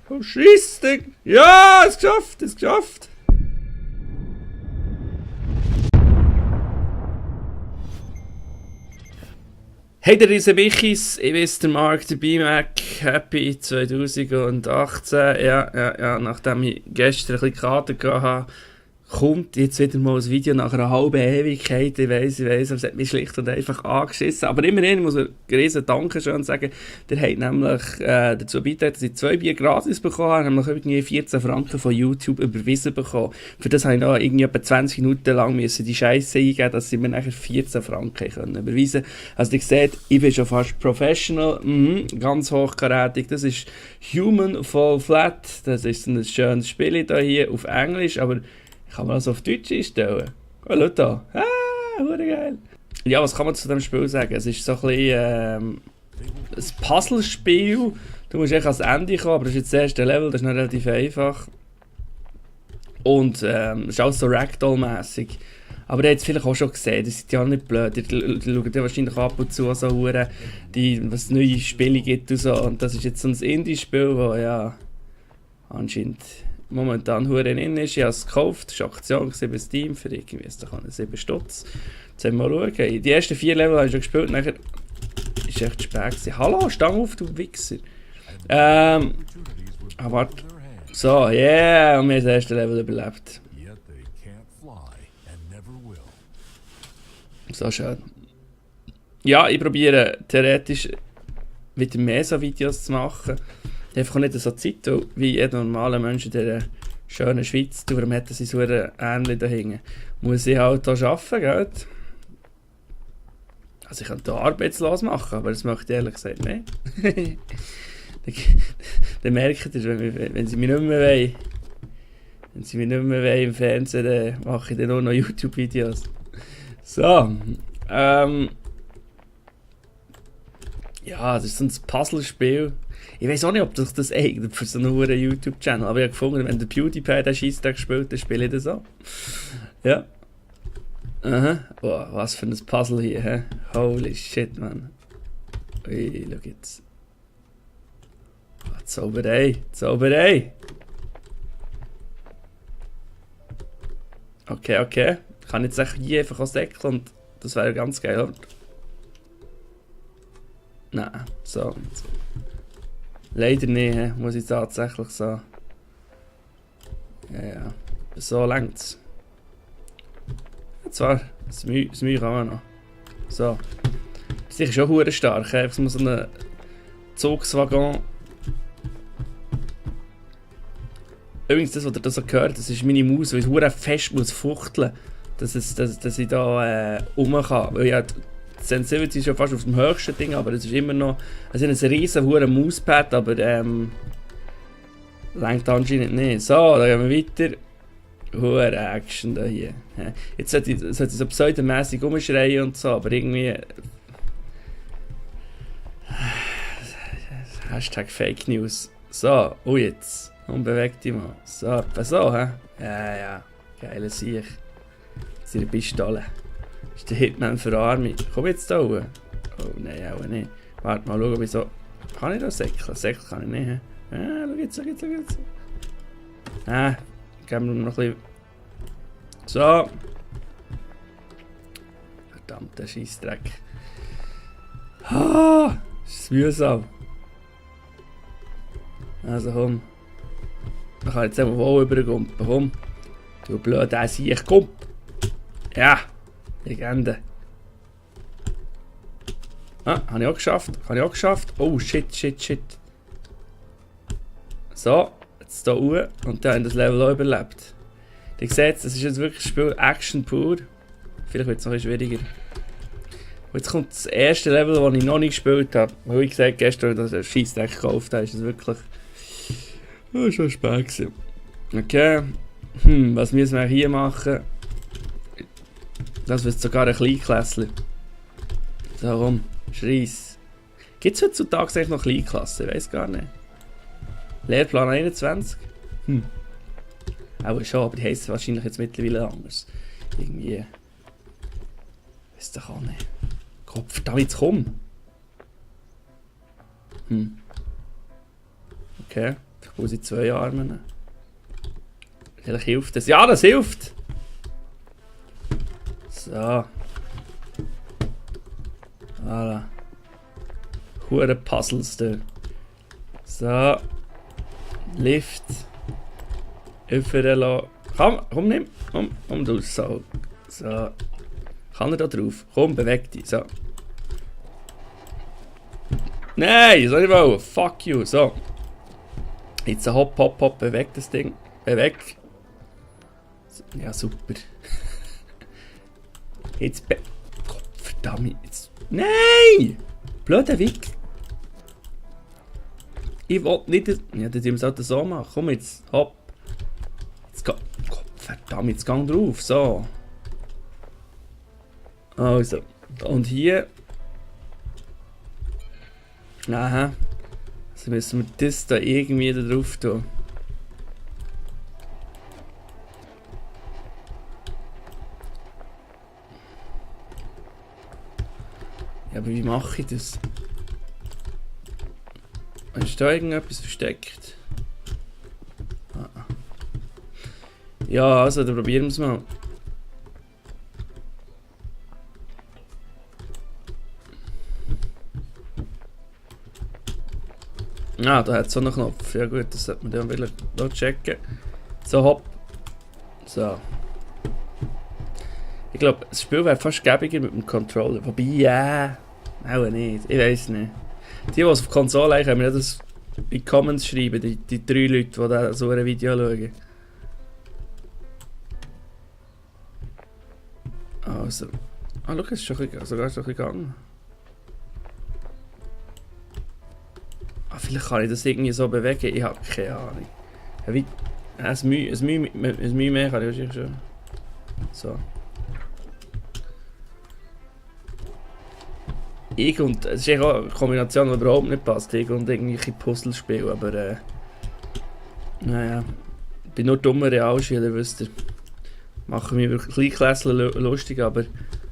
Oh, Scheisse! Ja, es geschafft! Hey, der Riese Michis, ich bin der Mark, der B-Mac, Happy 2018, ja, nachdem ich gestern ein bisschen Kater hatte, kommt jetzt wieder mal ein Video nach einer halben Ewigkeit, ich weiss, aber es hat mich schlicht und einfach angeschissen, aber immerhin muss ich einen riesen Dankeschön sagen, der hat nämlich dazu beigetragen, dass ich 2 Bier gratis bekommen habe, nämlich irgendwie 14 Franken von YouTube überwiesen bekommen. Für das habe ich noch irgendwie etwa 20 Minuten lang müssen die Scheiße eingeben, dass sie mir nachher 14 Franken können überweisen. Also ihr seht, ich bin schon fast professional, ganz hochkarätig, das ist Human Fall Flat, das ist ein schönes Spiel hier auf Englisch, aber kann man das auf Deutsch einstellen? Oh, schau da. Geil. Ja, was kann man zu dem Spiel sagen? Es ist so ein bisschen ein Puzzlespiel. Du musst echt ans Ende kommen, aber das ist jetzt das erste Level, das ist noch relativ einfach. Und es ist auch so Ragdoll-mässig. Aber ihr habt es vielleicht auch schon gesehen, das ist ja nicht blöd. Ihr schaut ja wahrscheinlich ab und zu so Huren, was es neue Spiele gibt und so. Und das ist jetzt so ein Indie-Spiel, das ja anscheinend momentan hure in ist. Ich habe es gekauft, es war Aktion bei Steam für irgendwie 7 Stutz. Jetzt haben wir mal schauen. Die ersten 4 Level habe ich schon gespielt, nachher ist echt spät gewesen. Hallo, stang auf, du Wichser. Warte. So, yeah, und wir haben das erste Level überlebt. So schön. Ja, ich probiere theoretisch wieder mehr so Videos zu machen. Einfach nicht so Zeit, wie jeder normale Mensch in dieser schönen Schweiz, darum hat er so ein Ähnchen dahinten. Muss ich halt hier arbeiten, gell? Also ich könnte hier arbeitslos machen, aber das möchte ich ehrlich gesagt nicht. Dann merkt ihr, wenn sie mich nicht mehr wollen, im Fernsehen, dann mache ich dann nur noch YouTube-Videos. So, ja, das ist so ein Puzzlespiel. Ich weiß auch nicht, ob das eignet für so einen YouTube-Channel, aber ich habe gefunden, wenn der PewDiePie den Scheisstag spielt, dann spiele ich das auch. Ja. Aha. Oh, was für ein Puzzle hier, hä? Holy shit, man. Ui, schau jetzt. Oh, Zauberei. Okay. Ich kann jetzt hier einfach ausdecken und das wäre ganz geil, oder? Nein, so. Leider nicht, muss ich tatsächlich sagen. Ja. So längt's. Zwar, das Mühe kann man noch. So. Das ist schon hure stark, einfach so einen Zugswaggon. Übrigens, das, was ihr da so gehört, das ist meine Maus, weil ich hure fest muss fuchteln, dass ich da rum kann. Weil ja, die Sensitivity ist ja fast auf dem höchsten Ding, aber es ist immer noch. Es ist ein riesen hure Mauspad, aber reicht anscheinend nicht. So, dann gehen wir weiter. Hure Action da hier. Jetzt sollte ich so pseudomässig rumschreien und so, aber irgendwie. Hashtag Fake News. So, jetzt. Unbeweg dich mal. So, etwa so, hä? Ja. Geile Sieg. Das ist ihre Pistole. Das ist der Hitman für Army. Komm jetzt da hoch. Oh nein, auch nicht. Warte mal, schau, ob ich so. Kann ich da säckeln? Säckeln kann ich nicht, hä? Schau jetzt. Geben wir noch ein bisschen. So. Verdammter Scheissdreck. Das ist mühsam. Also komm. Ich kann jetzt einfach wohl übergumpen. Komm. Du blöd Sieg, komm. Ja. Legende. Habe ich auch geschafft. Oh, shit. So. Jetzt hier hoch und dann das Level auch überlebt. Ihr seht, das ist jetzt wirklich ein Spiel Action pur. Vielleicht wird es noch ein bisschen schwieriger. Und jetzt kommt das erste Level, das ich noch nicht gespielt habe. Weil ich gesagt gestern, dass ich ein Scheissdreck gekauft habe, ist es wirklich schon spät gewesen. Okay. Was müssen wir hier machen? Das wird sogar ein Kleinklässler. So, komm, schreiss. Gibt es heutzutage eigentlich noch Kleinklassen? Ich weiß gar nicht. Lehrplan 21? Auch schon, aber die heissen wahrscheinlich jetzt mittlerweile anders. Irgendwie. Weiss doch auch nicht. Kopf, da jetzt komm! Okay, ich muss in 2 Armen. Vielleicht hilft das. Ja, das hilft! So. Voilà. Hure Puzzles da. So. Lift. Öffnen lassen. Komm, nimm. Komm, du Sau. So. Kann er da drauf? Komm, beweg dich. So. Nein, soll ich wollen. Fuck you. So. Jetzt hopp, hopp, hopp. Beweg das Ding. Beweg. So. Ja, super. Jetzt verdammt. Jetzt. Nein! Blöder Wick. Ich will nicht. Ja, dann müssen wir es halt so machen. Komm jetzt. Hopp. Jetzt geh. Verdammt, jetzt gang drauf. So. Also. Und hier. Aha. Also müssen wir das da irgendwie da drauf tun. Ja, aber wie mache ich das? Ist da irgendetwas versteckt? Ah. Ja, also dann probieren wir es mal. Ah, da hat es so einen Knopf. Ja gut, das sollte man dann wieder checken. So, hopp. So. Ich glaube, das Spiel wäre fast gäbiger mit dem Controller. Wobei, ja, auch nicht. Ich weiß nicht. Die auf Konsole haben, können mir das in die Comments schreiben, die 3 Leute, die da so ein Video schauen. Also. Ah, schau, es ist sogar schon gegangen. Ah, vielleicht kann ich das irgendwie so bewegen. Ich habe keine Ahnung. Ja, wie, ein Mühe mehr kann ich wahrscheinlich schon. So. Es ist echt auch eine Kombination, die überhaupt nicht passt. Ich und irgendwelche Puzzlespiele, aber naja. Ich bin nur dummer Realschüler, wisst ihr. Mache mich über Kleinklässler lustig, aber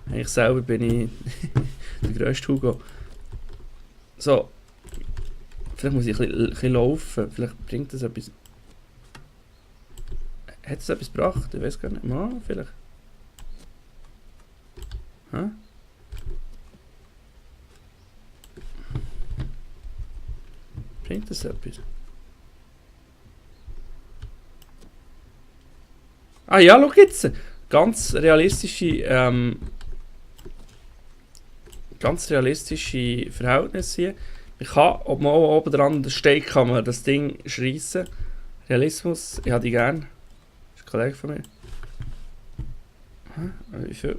eigentlich selber bin ich der grösste Hugo. So. Vielleicht muss ich ein bisschen laufen. Vielleicht bringt das etwas. Hat es etwas gebracht? Ich weiß gar nicht. Mal, vielleicht. Hä? Bringt das etwas? Ah ja, schau jetzt! Ganz realistische Verhältnisse hier. Ich kann, ob man oben dran steht, kann man das Ding schreissen. Realismus, ich habe die gern. Das ist ein Kollege von mir. Wie viel?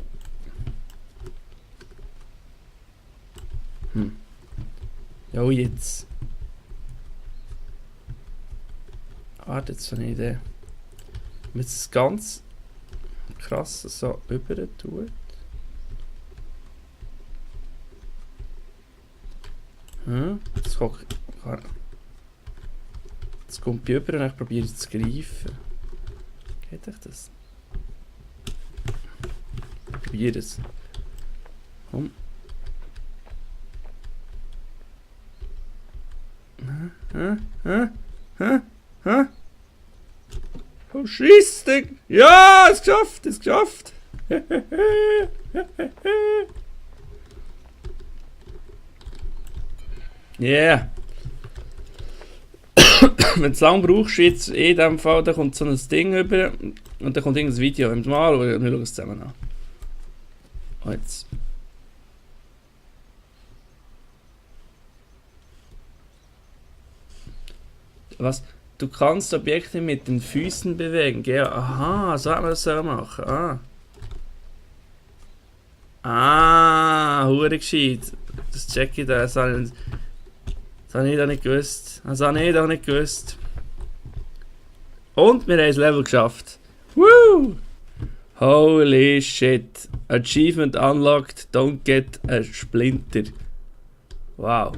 Ja, jetzt. Warte, jetzt habe ich eine Idee. Wenn man es ganz krass so über tut. Jetzt kommt bei über und ich probiere es zu greifen. Geht euch das? Ich probiere es. Komm. Oh, Scheissding! Ja, es geschafft, es geschafft! Yeah! Wenn du es lang brauchst, jetzt in dem Fall, dann kommt so ein Ding rüber und dann kommt irgendein Video. Wenn du mal anschauen, wir schauen es zusammen an. Und jetzt. Was? Du kannst Objekte mit den Füßen bewegen, gell? Aha, so hat man das so machen. Hure gescheit. Das check ich da. Das habe ich doch nicht gewusst. Das habe ich doch nicht gewusst. Und wir haben das Level geschafft. Woo! Holy shit. Achievement unlocked. Don't get a splinter. Wow.